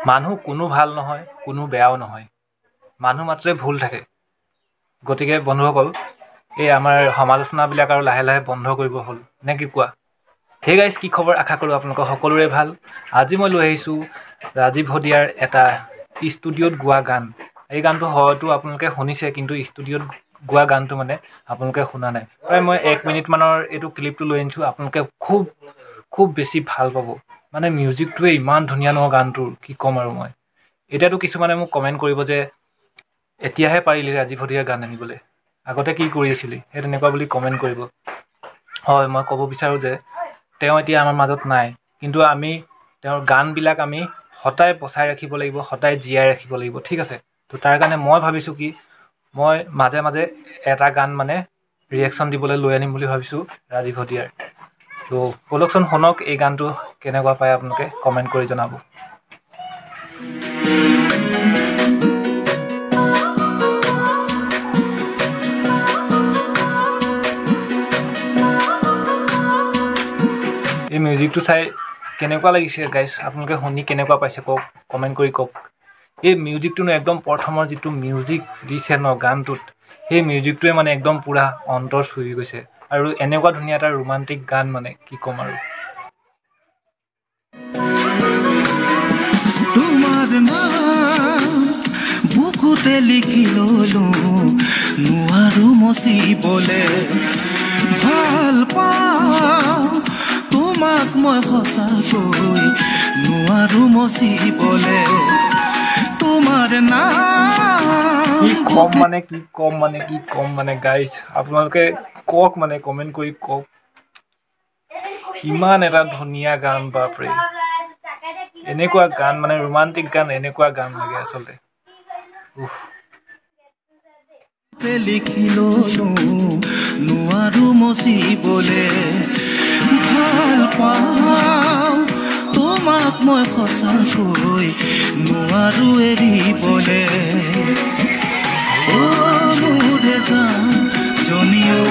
মানুহ কোনো ভাল নহয়, কোনো বেয়াও নহয়, মানুহ মাত্ৰে ভুল থাকে। গতিকে বন্ধুসকল, এই আমাৰ সমালোচনাবিলাক আৰু লাহে লাহে বন্ধ কৰিব হ'ল, নে কি কোৱা? হে গাইজ, কি খবৰ? আশা কৰোঁ আপোনালোকৰ সকলোৰে ভাল। আজি মই লৈ আহিছোঁ ৰাজীৱ শদিয়াৰ এটা ষ্টুডিঅ'ত গোৱা গান। এই গানটো হয়তো আপোনালোকে শুনিছে, কিন্তু ষ্টুডিঅ'ত গোৱা গানটো মানে আপোনালোকে শুনা নাই। প্ৰায় মই 1 মিনিটমানৰ এইটো ক্লিপটো লৈ আনিছোঁ, আপোনালোকে খুব খুব বেছি ভাল পাব। মানে মিউজিকটোৱে ইমান ধুনীয়া নহয় গানটোৰ, কি ক'ম আৰু মই। এতিয়াতো কিছুমানে মোক কমেণ্ট কৰিব যে এতিয়াহে পাৰিলি ৰাজীৱ শদিয়াৰ গান আনিবলৈ, আগতে কি কৰি আছিলি, সেই তেনেকুৱা বুলি কমেণ্ট কৰিব। হয়, মই ক'ব বিচাৰোঁ যে তেওঁ এতিয়া আমাৰ মাজত নাই, কিন্তু আমি তেওঁৰ গানবিলাক আমি সদায় বচাই ৰাখিব লাগিব, সদায় জীয়াই ৰাখিব লাগিব, ঠিক আছে? তো তাৰ কাৰণে মই ভাবিছোঁ কি, মই মাজে মাজে এটা গান মানে ৰিয়েকশ্যন দিবলৈ লৈ আনিম বুলি ভাবিছোঁ ৰাজীৱ শদিয়াৰ। তো ব'লকচোন শুনক এই গানটো কেনেকুৱা পায়, আপোনালোকে কমেণ্ট কৰি জনাব। এই মিউজিকটো চাই কেনেকুৱা লাগিছে গাইজ, আপোনালোকে শুনি কেনেকুৱা পাইছে কওক, কমেণ্ট কৰি কওক। এই মিউজিকটোনো একদম প্ৰথমৰ যিটো মিউজিক দিছে ন গানটোত, সেই মিউজিকটোৱে মানে একদম পূৰা অন্তৰ চুই গৈছে। আৰু এনেকুৱা ধুনীয়া এটা ৰোমান্টিক গান, মানে কি ক'ম আৰু। তোমাৰ নাম বুকুতে লিখি ললো, নোৱাৰো মচিবলে। ভাল পাওঁ তোমাক মই সঁচাকৈ, নোৱাৰো মচিবলে তোমাৰ নাম। কি ক'ম মানে, কি ক'ম মানে, কি ক'ম মানে গাইজ, আপোনালোকে কওক মানে কমেণ্ট কৰি কওক। ইমান এটা ধুনীয়া গান, বাপৰে। এনেকুৱা গান মানে ৰোমান্টিক গান, এনেকুৱা গান লাগে আচলতে। উফ। লিখি ললো, নোৱাৰো মচিবলে। ভাল পাওঁ তোমাক মই সঁচাকৈ, নোৱাৰো এৰিবলে। অ মোৰে জান জনী অ,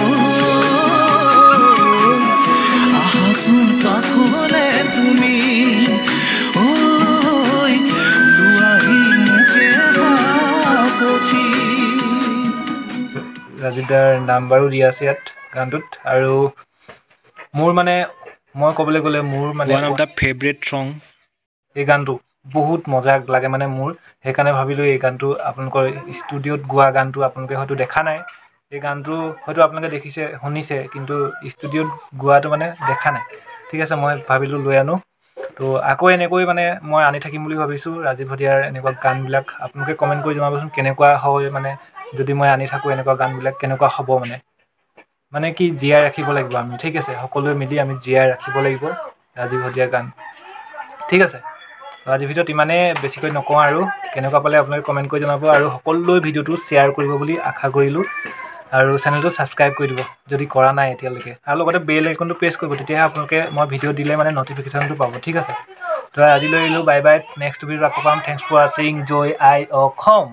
আহাচোন কাষলে তুমি, ঐ লোৱাহি মোকে সাৱটি। ৰাজীৱ দাৰ নাম্বাৰো দিয়া আছে ইয়াত গানটোত। আৰু মোৰ মানে, মই ক'বলৈ গ'লে মোৰ মানে one of the favourite song এই গানটো বহুত মজা লাগে মানে মোৰ। সেইকাৰণে ভাবিলোঁ এই গানটো আপোনালোকৰ ষ্টুডিঅ'ত গোৱা গানটো আপোনালোকে হয়তো দেখা নাই, এই গানটো হয়তো আপোনালোকে দেখিছে, শুনিছে, কিন্তু ষ্টুডিঅ'ত গোৱাটো মানে দেখা নাই, ঠিক আছে? মই ভাবিলোঁ লৈ আনো। তো আকৌ এনেকৈ মানে মই আনি থাকিম বুলি ভাবিছোঁ ৰাজীৱ শদিয়াৰ এনেকুৱা গানবিলাক। আপোনালোকে কমেণ্ট কৰি জনাবচোন কেনেকুৱা হয়, মানে যদি মই আনি থাকোঁ এনেকুৱা গানবিলাক কেনেকুৱা হ'ব, মানে মানে কি জীয়াই ৰাখিব লাগিব আমি, ঠিক আছে? সকলোৱে মিলি আমি জীয়াই ৰাখিব লাগিব ৰাজীৱ শদিয়াৰ গান, ঠিক আছে? তো আজিৰ ভিডিঅ'ত ইমানেই, বেছিকৈ নকওঁ আৰু। কেনেকুৱা পালে আপোনালোকে কমেণ্ট কৰি জনাব, আৰু সকলোৱে ভিডিঅ'টো শ্বেয়াৰ কৰিব বুলি আশা কৰিলোঁ। আৰু চেনেলটো ছাবস্ক্ৰাইব কৰি দিব যদি কৰা নাই এতিয়ালৈকে, আৰু লগতে বেল আইকনটো প্ৰেছ কৰিব, তেতিয়াহে আপোনালোকে মই ভিডিঅ' দিলে মানে ন'টিফিকেশ্যনটো পাব, ঠিক আছে? তো আজিলৈ আহিলোঁ, বাই বাই। নেক্সট ভিডিঅ'ত আকৌ পাম। Thanks for ৱাচিং। জয় আই অসম।